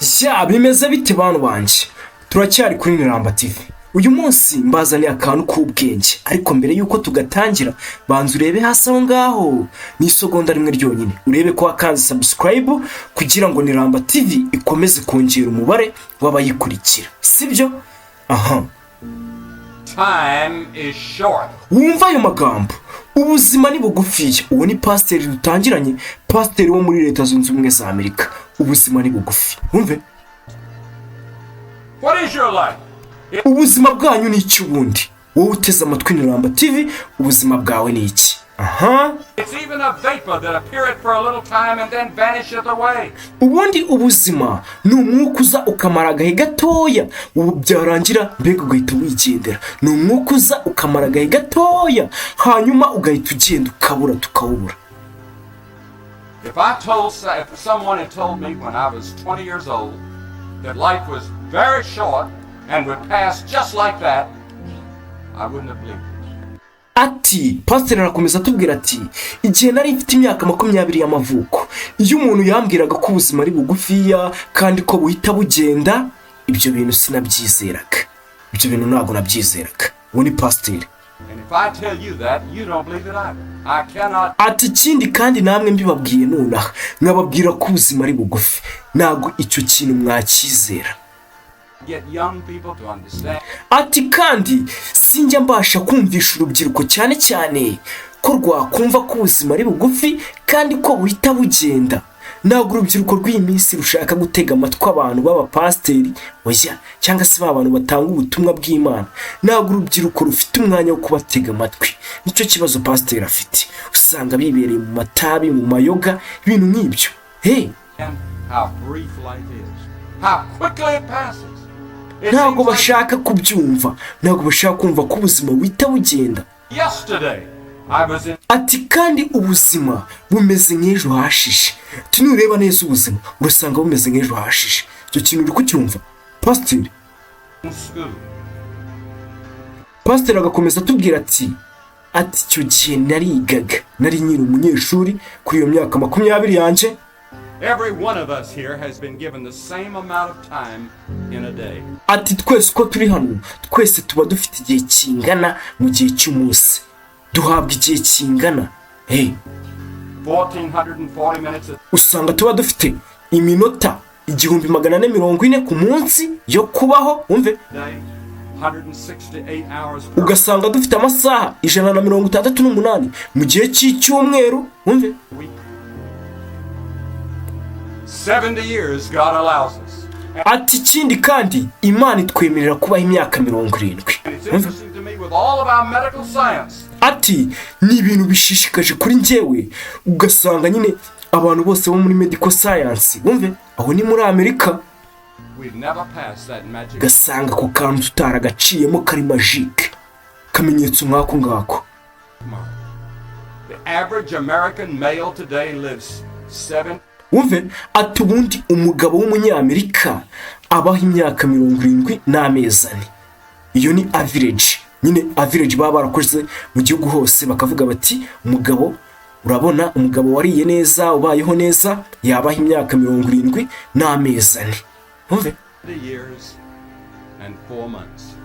Ya, bimeze bite bantu banjye? Turacyari kuri Niramba TV. Uyu munsi mbazaniye akantu k'ubwenge, ariko mbere y'uko tugatangira, banza urebe hasi aho ngaho, ni isegonda rimwe ryonyine, urebe ko wakanze subscribe kugira ngo Niramba TV ikomeze kongera umubare w'abayikurikira, sibyo? Aha. Time is short. Wumva ayo magambo: "Ubuzima ni bugufiya." Uwo ni pasiteri dutangiranye, pasiteri wo muri Leta Zunze Ubumwe za Amerika. Ubuzima ni bugufi, wumve. What is your life? Ubuzima bwanyu ni iki ubundi? Wowe uteze amatwi Niramba TV, ubuzima bwawe ni iki? Aha. It's even a vapor that appeareth for a little time and then vanisheth away. Ubundi ubuzima ni umwuka uza ukamara agahe gatoya, ubu byarangira mbega ugahita wigendera. Ni umwuka uza ukamara agahe gatoya, hanyuma ugahita ugenda, ukabura, tukawubura. If someone had told me when I was 20 years old that life was very short and would pass just like that, I wouldn't have believed it. Ati, pasiteri arakomeza atubwira ati: "Igihe nari mfite imyaka 20 y'amavuko, iyo umuntu yambwiraga ko ubuzima ari bugufiya kandi ko buhita bugenda, ibyo bintu sinabyizeraga, ibyo bintu ntabwo nabyizeraga." Uwo ni pasiteri. And if I tell you that, you don't believe it either. I cannot Ati: "Ikindi kandi namwe mbibabwiye nonaha, nkababwira ko ubuzima ari bugufi, ntabwo icyo kintu mwacyizera." get young people to understand Ati: "Kandi sinjya mbasha kumvisha urubyiruko cyane cyane ko rwakumva ko ubuzima ari bugufi kandi ko buhita bugenda. Ntabwo urubyiruko rw'iyi minsi rushaka gutega amatwi abantu b'abapasiteri, oya, cyangwa se ba bantu batanga ubutumwa bw'Imana. Ntabwo urubyiruko rufite umwanya wo kubatega amatwi. Nicyo kibazo pasiteri afite. Usanga bibereye mu matabi, mu mayoga, ibintu nk'ibyo." Hey. how brief life is, how quickly it passes. It Ntabwo seems like bashaka kubyumva, ntabwo bashaka kumva ko ubuzima buhita bugenda. yesterday I was in Ati: "Kandi ubuzima bumeze nk'ejo hashishe." Nureba neza ubuzima, urasanga bumeze nk'ejo hashishe. Icyo kintu uri kucyumva, pasiteri? school. Pasiteri agakomeza atubwira ati: "Icyo gihe narigaga, nari nkiri umunyeshuri kuri iyo myaka 20 yanjye." Every one of us here has been given the same amount of time in a day. Ati: "Twese uko turi hano, twese tuba dufite igihe kingana mu gihe cy'umunsi, duhabwa igihe kingana." Hey. 1,440 minutes a Usanga tuba dufite iminota 1440 ku munsi yo kubaho, wumve. day, 168 hours per Ugasanga dufite amasaha 168 mu gihe cy'icyumweru, wumve. week. 70 years God allows us. Ati: "Ikindi kandi Imana itwemerera kubaho imyaka 70." And it's interesting to me with all of our medical science, Ati: "Ni ibintu bishishikaje kuri njyewe, ugasanga nyine abantu bose bo muri medical science," wumve, aho ni muri Amerika, we've never passed that magic ugasanga ako kantu tutaragaciyemo, kari magic, kamenyetso nk'ako ngako. mark. The average American male today lives seven Wumve, ati: "Ubundi umugabo w'Umunyamerika abaho imyaka 70 n'amezi 4." Iyo ni average nyine, average baba barakoze mu gihugu hose, bakavuga bati: "Umugabo, urabona umugabo wariye neza, ubayeho neza, yabaho imyaka 70 n'amezi 4." Wumve. years and 4 months.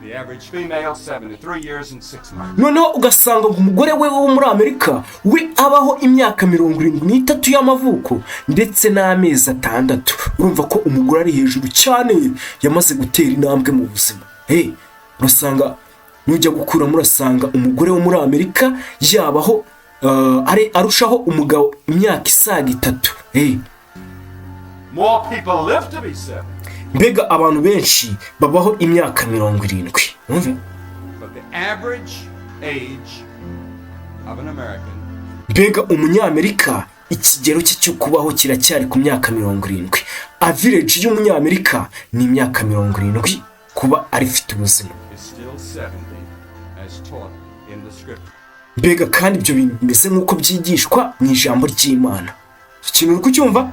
The average female, 73 years and 6 months. Noneho ugasanga ngo umugore we wo muri Amerika we abaho imyaka 73 y'amavuko ndetse n'amezi 6. Urumva ko umugore ari hejuru cyane, yamaze gutera intambwe mu buzima. Hey, urasanga nujya gukuramo, urasanga umugore wo muri Amerika yabaho ari arushaho umugabo imyaka isaga 3. Hey. More people live to be 70, Mbega abantu benshi babaho imyaka 70, wumve. but the average age of an American Mbega Umunyamerika ikigero cye cyo kubaho kiracyari ku myaka 70. Average y'Umunyamerika ni imyaka 70 kuba arifite ubuzima. is still 70 as taught in the scripture. Mbega kandi ibyo bintu bimeze nk'uko byigishwa mu ijambo ry'Imana. Icyo kintu uri kucyumva?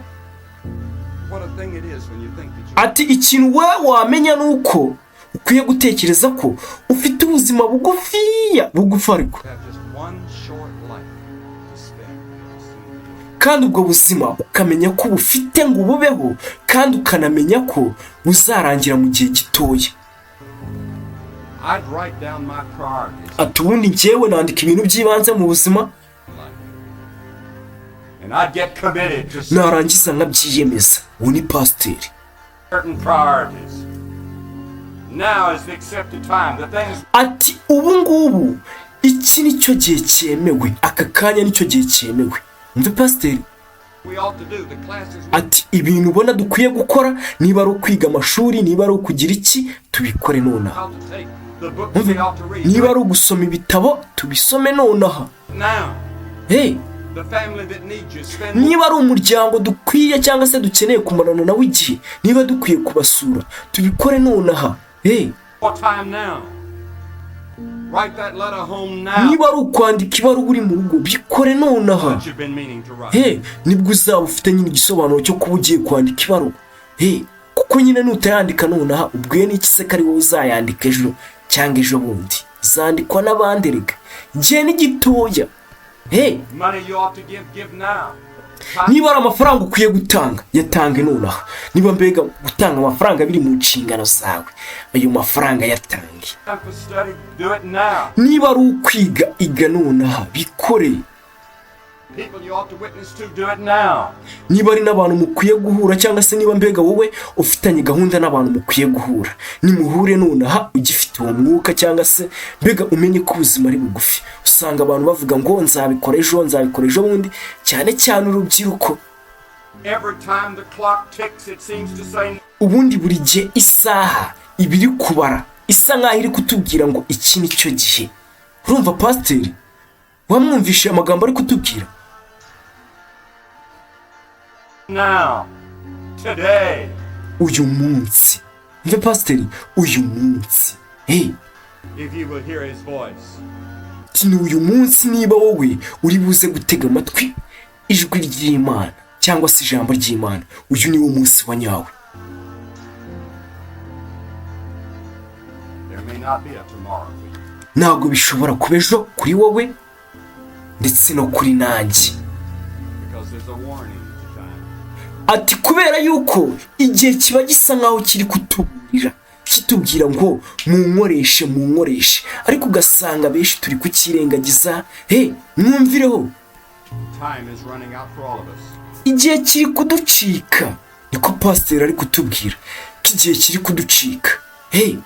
What a thing it is when you think that you Ati: "Ikintu we wamenya ni uko ukwiye gutekereza ko ufite ubuzima bugufiya, bugufi ariko have just one short life to spend. Soon. Kandi ubwo buzima ukamenya ko ubufite ngo ububeho, kandi ukanamenya ko buzarangira mu gihe gitoya. I'd write down my priorities Ati ubundi njyewe nandika ibintu by'ibanze mu buzima, in life. And I'd get committed to narangiza nkabyiyemeza. Uwo ni pasiteri. certain priorities. Now is the accepted time. The things Ati ubu ngubu iki ni cyo gihe cyemewe, aka kanya nicyo gihe cyemewe. Umve pasiteri. we ought to do, the classes we Ati ibintu ubona dukwiye gukora, niba ari ukwiga amashuri, niba ari ukugira iki, tubikore nonaha. ought to take, the books Umve, we ought to read. niba ari ugusoma ibitabo, tubisome nonaha. Now, Hey, the family that needs you, spend niba ari umuryango dukwiye cyangwa se dukeneye kumarana nawe igihe, niba dukwiye kubasura, tubikore nonaha. Hey, more time now. Write that letter home now niba ari ukwandika ibaruwa uri mu rugo, bikore nonaha. that you've been meaning to write. He, nibwo uzaba ufite nyine igisobanuro cyo kuba ugiye kwandika ibaruwa. He, kuko nyine nutayandika nonaha, ubwiye n'iki se ko ari wowe uzayandika ejo cyangwa ejo bundi? Zandikwa n'abandi. Rega igihe ni gitoya. He, Money you ought to give, give now. niba ari amafaranga ukwiye gutanga, yatange nonaha. Niba mbega gutanga amafaranga biri mu nshingano zawe, ayo mafaranga yatange. Time for study, do it now. Niba ari ukwiga, iga nonaha, bikore. People you ought to witness to, do it now. Niba ari n'abantu mukwiye guhura, cyangwa se niba mbega wowe ufitanye gahunda n'abantu mukwiye guhura, nimuhure nonaha ugifite uwo mwuka, cyangwa se mbega umenye ko ubuzima ari bugufi. Usanga abantu bavuga ngo nzabikora ejo, nzabikora ejo bundi, cyane cyane urubyiruko. Every time the clock ticks, it seems to say, Ubundi buri gihe isaha iba iri kubara, isa nkaho iri kutubwira ngo iki ni cyo gihe. Urumva pasiteri, wamwumvishije amagambo ari kutubwira? Now, today, Uyu munsi. Mve pasiteri, uyu munsi. Hey, if you will hear his voice. Ni uyu munsi, niba wowe uri buze gutega amatwi ijwi ry'Imana cyangwa se ijambo ry'Imana, uyu ni wo munsi wa nyawe. There may not be a tomorrow for you. Ntabwo bishobora kuba ejo kuri wowe ndetse no kuri nanjye. Because there's a warning to time. Ati kubera yuko igihe kiba gisa nkaho kiri kutuburira, kitubwira ngo munkoreshe, munkoreshe, ariko ugasanga benshi turi kukirengagiza. He, mwumvireho. Time is running out for all of us. Igihe kiri kuducika, niko pasiteri ari kutubwira ko igihe kiri kuducika. He,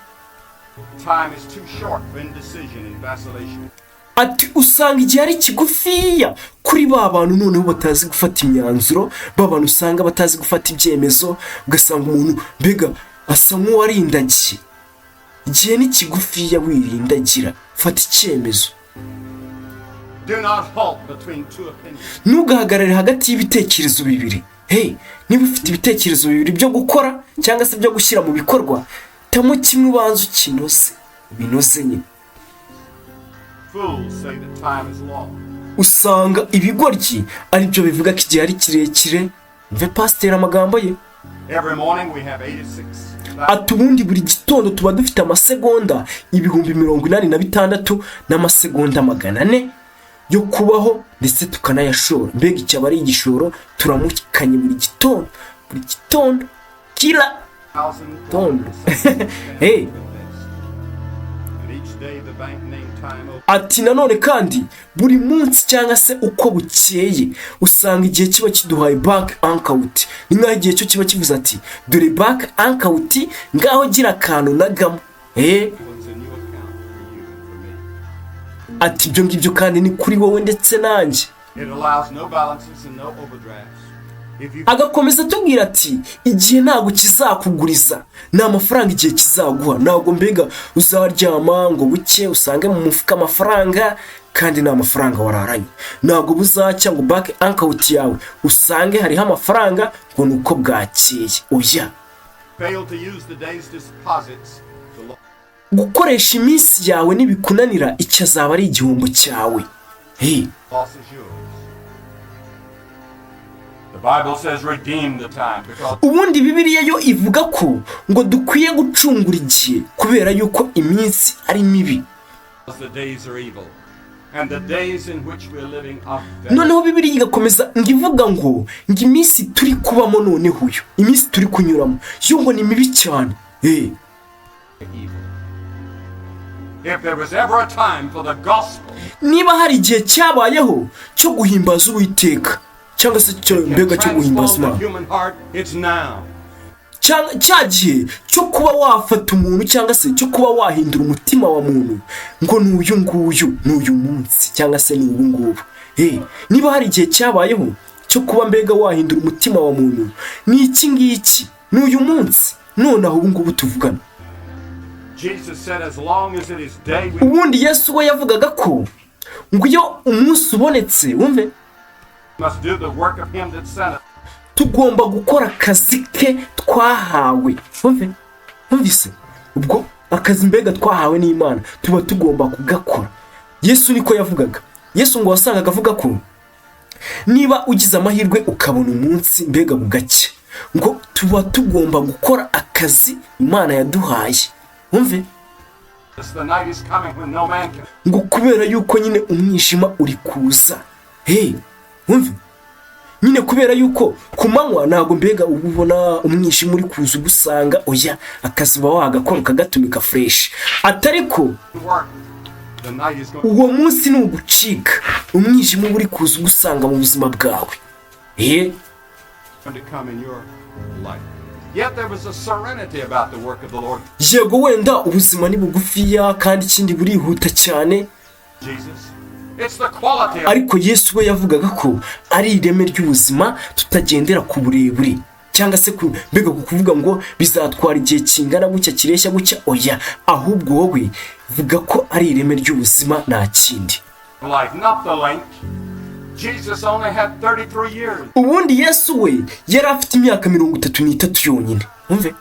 Time is too short for indecision and vacillation. Ati usanga igihe ari kigufiya kuri ba bantu noneho batazi gufata imyanzuro, ba bantu usanga batazi gufata ibyemezo, ugasanga umuntu mbega asa nk'uwarindagiye. Igihe ni kigufiya, wirindagira, fata icyemezo. Do not halt between two opinions. Ntugahagarare hagati y'ibitekerezo bibiri. Hey, niba ufite ibitekerezo bibiri byo gukora cyangwa se byo gushyira mu bikorwa, hitamo kimwe, ubanza ukinoze, ubinoze nyine. Fools say that time is long. Usanga ibigoryi aribyo bivuga ko igihe ari kirekire. Mve pasiteri amagambo ye. Every morning we have 86 Ati ubundi buri gitondo tuba dufite amasegonda 86,400 yo kubaho, ndetse tukanayashora. Mbega icyaba ari igishoro turamukanye buri gitondo, buri gitondo, kila tondo. Hey. And each day the bank named time Ati nanone kandi buri munsi cyangwa se uko bukeye, usanga igihe kiba kiduhaye bank account. Ni nk'aho igihe cyo kiba kivuze ati dore bank account, ngaho gira akantu nagamo. Opens a new account for you and for me. Ati ibyo ngibyo kandi ni kuri wowe ndetse nanjye. It allows no balances and no overdrafts. If you Agakomeza atubwira ati igihe ntabwo kizakuguriza, ni amafaranga igihe kizaguha. Ntabwo mbega uzaryama ngo buke usange mu mufuka amafaranga kandi nta mafaranga wararanye. Ntabwo buzacya ngo bank account yawe usange hariho amafaranga ngo ni uko bwakeye. Oya. Fail to use the day's deposits, the Gukoresha iminsi yawe nibikunanira, icyo azaba ari igihombo cyawe. Hey, loss is yours. The Bible says redeem the time because Ubundi Bibiliya yo ivuga ko ngo dukwiye gucungura igihe kubera yuko iminsi ari mibi. the days are evil. And the days in which we are living are very Noneho Bibiliya igakomeza ngo ivuga ngo iminsi turi kubamo noneho uyu, iminsi turi kunyuramo yo ngo ni mibi cyane. Evil. If there was ever a time for the gospel Niba hari igihe cyabayeho cyo guhimbaza Uwiteka, cyangwa se cyo can mbega cyo guhimbaza transform the Imana, human heart, it's now. Cya gihe cyo kuba wafata umuntu, cyangwa se cyo kuba wahindura umutima wa muntu, ngo ni uyu nguyu, ni uyu munsi, cyangwa se ni ubu ngubu. Niba hari igihe cyabayeho cyo kuba mbega wahindura umutima wa muntu, ni iki ngiki, ni uyu munsi, nonaha ubu ngubu tuvugana. Jesus said, "As long as it is day, we Ubundi Yesu we yavugaga ko ngo iyo umunsi ubonetse, wumve, must do the work of him that sent us." tugomba gukora akazi ke twahawe. Wumve, wumvise ubwo akazi mbega twahawe n'Imana tuba tugomba kugakora. Yesu niko yavugaga. Yesu ngo wasangaga avuga ko niba ugize amahirwe ukabona umunsi mbega bugacya, ngo tuba tugomba gukora akazi Imana yaduhaye. Wumve. The night is coming when no man can Ngo kubera yuko nyine umwijima uri kuza. Hey, wumve nyine, kubera yuko ku manywa ntabwo mbega uba ubona umwijima uri kuza ugusanga. Oya, akazi uba wagakora ukagatumika fresh, atari ko work. The night is going uwo munsi ni ugucika, umwijima uba uri kuza ugusanga mu buzima bwawe. to come in your life. Yet there was a serenity about the work of the Lord Yego, wenda ubuzima ni bugufiya, kandi ikindi burihuta cyane. Jesus. It's the quality of Ariko Yesu we yavugaga ko ari ireme ry'ubuzima, tutagendera ku burebure cyangwa se ku mbega ku kuvuga ngo bizatwara igihe kingana gutya, kireshya gutya. Oya, ahubwo wowe vuga ko ari ireme ry'ubuzima, nta kindi. life, not the length. Jesus only had 33 years. Ubundi Yesu we yari afite imyaka 33 yonyine. Wumve.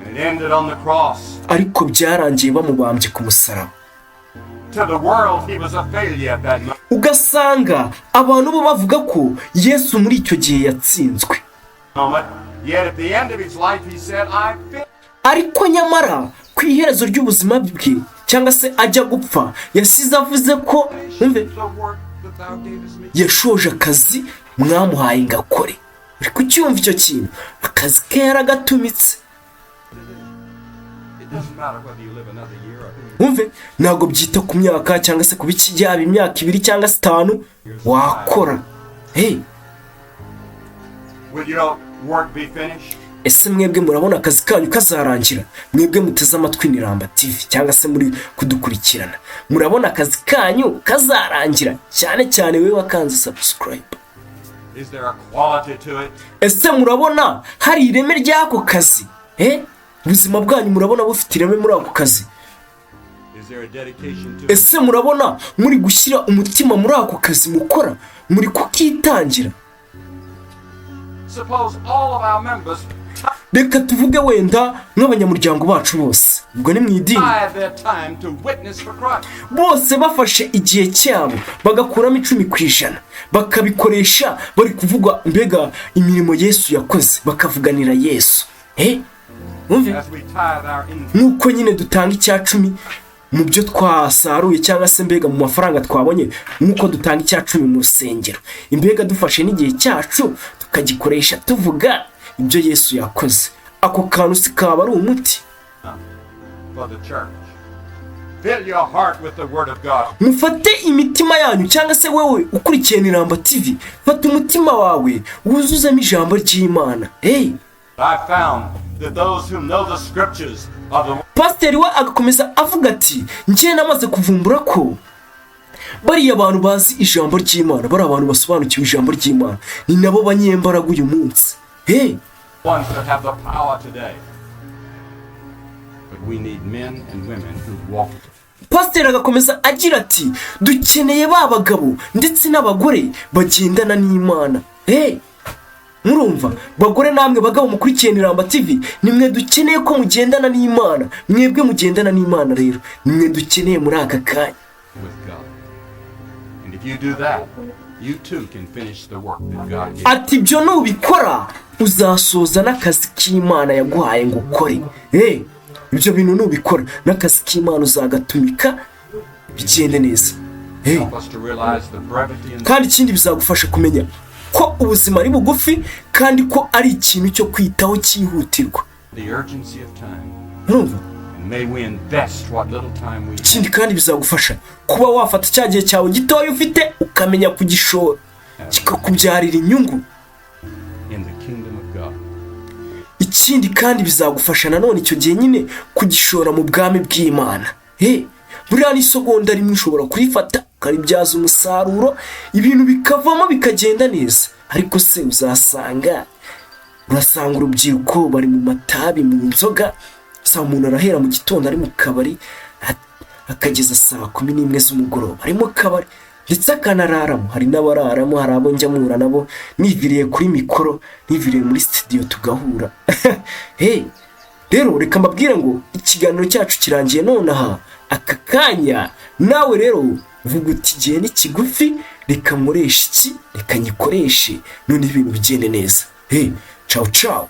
And it ended on the cross. Ariko byarangiye bamubambye ku musaraba. To the world, he was a failure at that moment. Ugasanga abantu bo bavuga ko Yesu muri icyo gihe yatsinzwe. Moment. Yet at the end of his life, he said, "I finished Ariko nyamara ku iherezo ry'ubuzima bwe, cyangwa se ajya gupfa, yasize avuze ko, wumve, the work that thou gavest me." yashoje akazi mwamuhaye ngo akore. Uri kucyumva icyo kintu? Akazi ke yaragatumitse. It doesn't matter whether you live another year or Wumve, ntabwo byita ku myaka cyangwa se ku biki, yaba imyaka 2 cyangwa se 5, wakora. Hey. Will your work be finished? Ese mwebwe murabona akazi kanyu kazarangira? Mwebwe muteze amatwi Niramba TV cyangwa se muri kudukurikirana, murabona akazi kanyu kazarangira? Cyane cyane wowe wakanze subscribe. Is there a quality to it? Ese murabona hari ireme ry'ako kazi? Ubuzima bwanyu murabona bufite ireme muri ako kazi? Is there a dedication to it? Ese murabona muri gushyira umutima muri ako kazi mukora, muri kukitangira? Suppose all of our members Reka tuvuge wenda nk'abanyamuryango bacu bose, ubwo ni mu idini, tithe their time to witness for Christ. bose bafashe igihe cyabo bagakuramo 10% bakabikoresha bari kuvuga mbega imirimo Yesu yakoze, bakavuganira Yesu. Wumve. As we tithe our income, Nk'uko nyine dutanga icya cumi mu byo twasaruye, cyangwa se mbega mu mafaranga twabonye, nk'uko dutanga icya cumi mu rusengero, imbega dufashe n'igihe cyacu tukagikoresha tuvuga ibyo Yesu yakoze, ako kantu si kaba ari umuti? for the church. Fill your heart with the Word of God. Mufate imitima yanyu, cyangwa se wowe ukurikiye Niramba TV, fata umutima wawe wuzuzemo ijambo ry'Imana. Hey. I found that those who know the scriptures are the Pasiteri we agakomeza avuga ati: "Njye namaze kuvumbura ko bariya bantu bazi ijambo ry'Imana, bari abantu basobanukiwe ijambo ry'Imana, ni nabo banyembaraga uyu munsi." Hey. ones that have the power today. But we need men and women who walk Pasiteri agakomeza agira ati: "Dukeneye ba bagabo ndetse n'abagore bagendana n'Imana." Hey, murumva bagore namwe bagabo mukurikiye Niramba TV, nimwe dukeneye ko mugendana n'Imana. Mwebwe mugendana n'Imana rero nimwe dukeneye muri aka kanya. with God. And if you do that, you too can finish the work that God gave. Ati: "Ibyo nubikora uzasoza n'akazi k'Imana yaguhaye ngo ukore." Hey, ibyo bintu nubikora n'akazi k'Imana uzagatumika. bigende neza. Hey. Help us to realize the brevity and Kandi ikindi, bizagufasha kumenya ko ubuzima ari bugufi kandi ko ari ikintu cyo kwitaho cyihutirwa. the urgency of time. Urumva? And may we invest what little time we have Ikindi kandi, bizagufasha kuba wafata cya gihe cyawe gitoya ufite, ukamenya kugishora kikakubyarira inyungu in the kingdom of God. Ikindi kandi, bizagufasha nanone icyo gihe nyine kugishora mu bwami bw'Imana. He, buriya n'isegonda rimwe ushobora kurifata ukaribyaza umusaruro, ibintu bikavamo bikagenda neza. Ariko se uzasanga, urasanga urubyiruko bari mu matabi, mu nzoga. Usanga umuntu arahera mu gitondo ari mu kabari, akageza saa 11 z'umugoroba ari mu kabari, ndetse akanararamo. Hari n'abararamo, hari abo njya mpura nabo niviriye kuri mikoro, niviriye muri studio tugahura. Hey, rero reka mbabwire ngo ikiganiro cyacu kirangiye nonaha aka kanya. Nawe rero vuga uti: "Igihe ni kigufi, reka nkoreshe iki, reka nyikoreshe none ibintu bigende neza." Hey, ciao ciao.